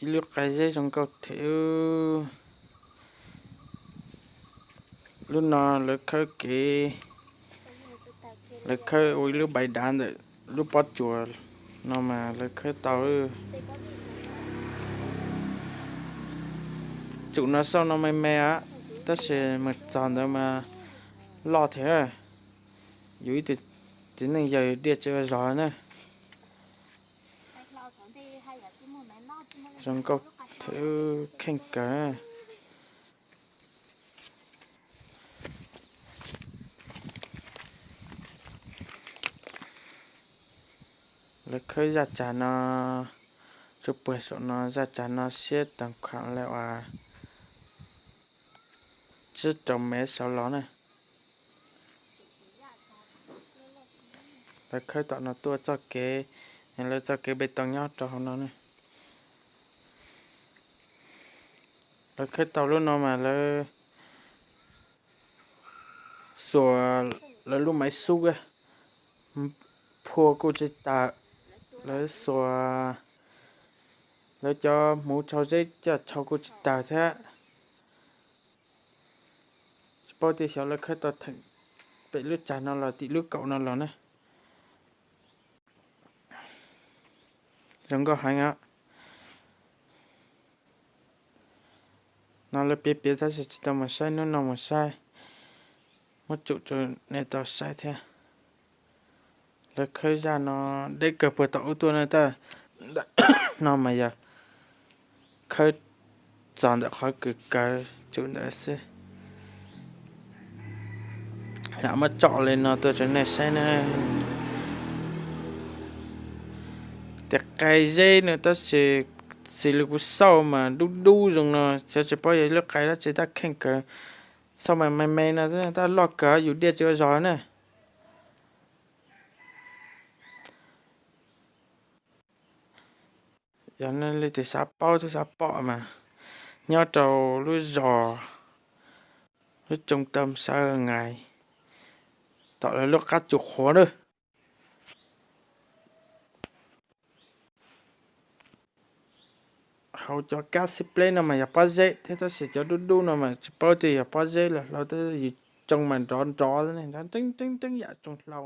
Ib lub qai zeb zoo nkauj thiab. Lub no lawv khawb kev, lawv khawb ua ib lub npaim dav ntawm lub pob tsuas no mas lawv khawb tau. Tsum no xauj no me me os, tab sis mus txog ntawd mas loj thiab. Yus ib tug txiv neej yawg diaj tsis ua zog na. Zoo nkauj thiab kheej kawg. Lawv khawb zaj tsag no, tsuas puag saum no zaj tsag no siab tag kha lawv uas tsib rau mev saud los na. Lawv khawb tom no tuaj txoj kev, lawv txoj kev pes toos nyob rau hauv no na. Lawv khawb tau lub no mas lawv xuas lawv lub maiv xub, phua kuj tsis tawg, lawv xuas lawv cov hmuv tshau zeb coj tshau kuj tsis tawg thiab. Tsis paub tias xyov lawv khawb tau theem pem lub tsag no los tim lub kaum no los ne. Zoo nkauj heev os. No lawv piav piav tab sis tsis tau mus saib, hnub no mus saib, muab tsum rau nej tau saib thiab. Lawv khawb zaj no deb kawg puag tom ub tuaj na, tab no mas yog khawb txog ntawm qhov kws kaw tsum ntawd xwb. Lam muab tsom li no tuaj rau nej saib na. Tias qai zeb no tab sis xws li kuv xauj mas dub dub zoo no, xyov tsis paub yog lub qai dab tsi tab kheej kawg. Xauj mas me me no tab loj kawg yus diaj tsis ua zog na. Yog nej leej twg xav paub thiab xav pom mas nyob rau lub zos, lub tsoo tau sawv nqais tom lawv lub qab tsuas qhuav na. Hauv cov kab xib pleb no mas yog pob zeb thiab tab sis cov dub dub no mas tsis paub tias yog pob zeb los hlau, tab yus tsoo mas nrov nrov, nrov nreeb nreeb nreeb yam tsoo hlau.